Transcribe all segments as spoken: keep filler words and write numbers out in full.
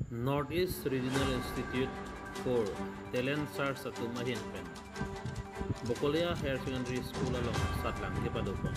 North East Regional Institute for Talent Search atum ahin pen Bokolia Higher Secondary School along satlang kepadopon.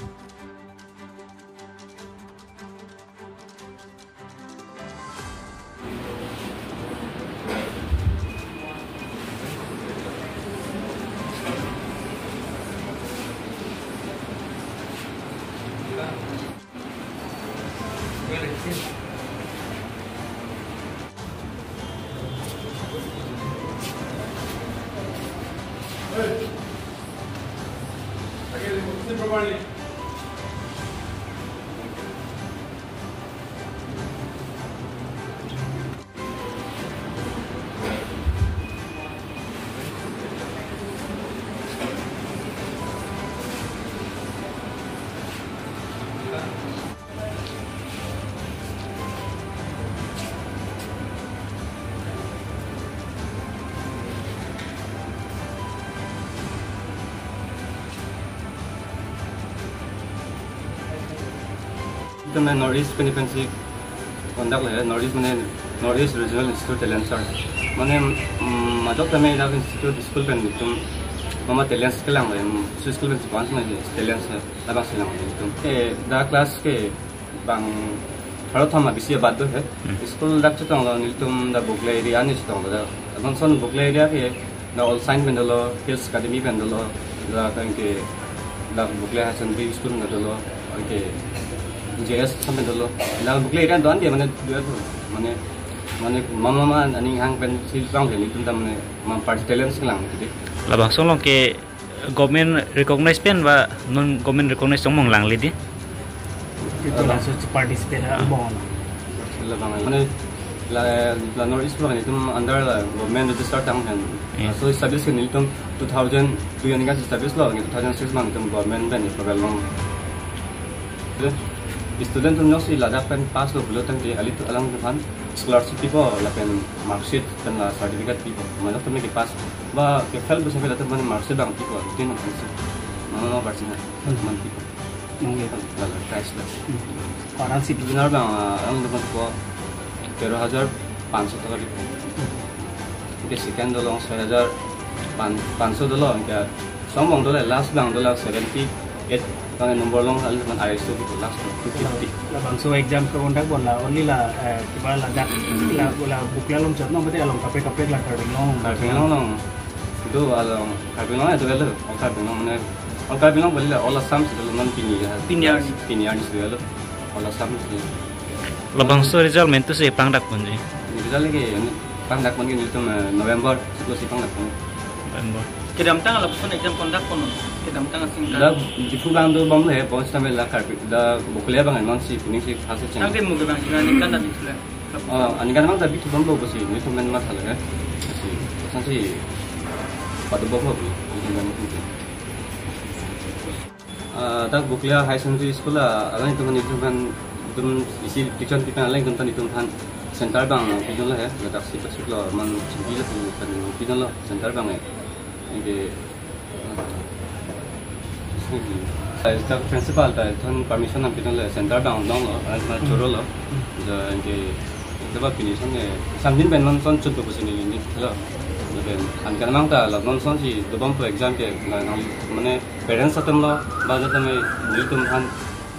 Itum North East pen pensi conduct le, North East mane North East Regional Institute Talent Search. Mane, mm, majok tame dak institute school pen itum mama talents kelang le, mm, school pen si pans mane talents le, labang si lang le itum. Eh, dak class ke bang pharo thom abisi abat do he. Hmm. School dak chetonglo nelitum dak Bokolia area ni chetonglo dak. Ason son Bokolia area ke dak All Saints pen dolo, Hills Academy pen dolo, dak anke dak Bokolia Higher Secondary School pen dolo, anke J S pen dolo. Dak Bokolia area do-an ke mane dua tu. Mane, mane mama mama aning hang pensi pang ke nelitum ta mane ma party talents kelang gitu dei. Labangso along ke government recognize pen ba non government recognize tong mong lang le dei. Itu langsung participate ha Ah. Bong. Labang mane la, la North East bang itum under la government register tang kan. Yes. So establish kan itum two thousand two yang kan establish lo, two thousand six bang itum government pen program long. Student atum jongsi ladak pen pass lo pulo tangte alanglitum aphan scholarship pipo lapen marksheet pen la certificate pipo. Majok tame ke pass ba ke fail pusi fail atum mane marksheet bang pipo. Tin na marksheet. Mama mama marksheet na. Hmm. Man pipo. Hmm, ya. La la prize la. Hmm. Aron si winner bang, ah, alanglitum aphan pipo tero hajar panso taka pipo. Hmm. Anke second dolo soi hajar pan, panso dolo, anke song bang dolo, last bang dolo seventy eight bang number long, alanglitum aphan I S O pipo last two fifty. Labangso exam ke conduct bom la only la, eh, kiba ladak la, la Bokolia along chot no, mate along kaprek kaprek la Karbi Anglong. Karbi Anglong along. Itu along Karbi Anglong itu kalau, oh, Karbi Anglong mane, oh, Karbi Anglong boleh la, all Assam sih kalau non pini ya. Pini arni. Pini arni sih kalau, all Assam sih. Labangso result mentu si pangdak ponji. Result lagi pangdak pon ke nelitum, eh, November, sepuluh si pangdak pon. November. Kedamtang lapuson exam conduct pon. Kedamtang asing kan. La Diphu bang dobom le, pon sampai la Karbi, la Bokolia bang non si kuning si khas si. Tangte mo ke bang, aningkan dak Diphu le. Oh, aningkan bang dak Diphu bomlo pusi, nelitum men matha le. Si, sang si padobom lo, nelitum men matha. Ah, dak Bokolia Higher Secondary School la, alanglitum aphan itum aphan itum isi election pipen alanglitum aphan itum aphan center bang pidunlo he, ladak si pasuk lo, man chingki lo pen pidunlo center bang he. Anke, ah, dak principal ta ithon permission nangpidunlo, center bang donglo, alanglitum aphan chorolo. Ja anke, coba pini sang he, samdin pen non son chunpo pusi neli neli lo. Lapen aningkan bang ta la non son si dobompo exam ke, la nang mane parents atum lo, ba jat tame nelitum aphan,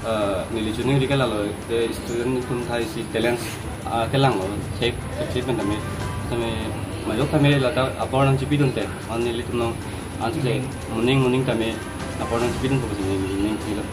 eh, neli chuning ri ke lalo, te student atum thai si talents, ah, kelanglo, shape, shape pen tame, tame majok tame lata apor nangchipidunte, an nelitum nang, an se moning moning tame apor nangchipidunpo pusi neli ning lo.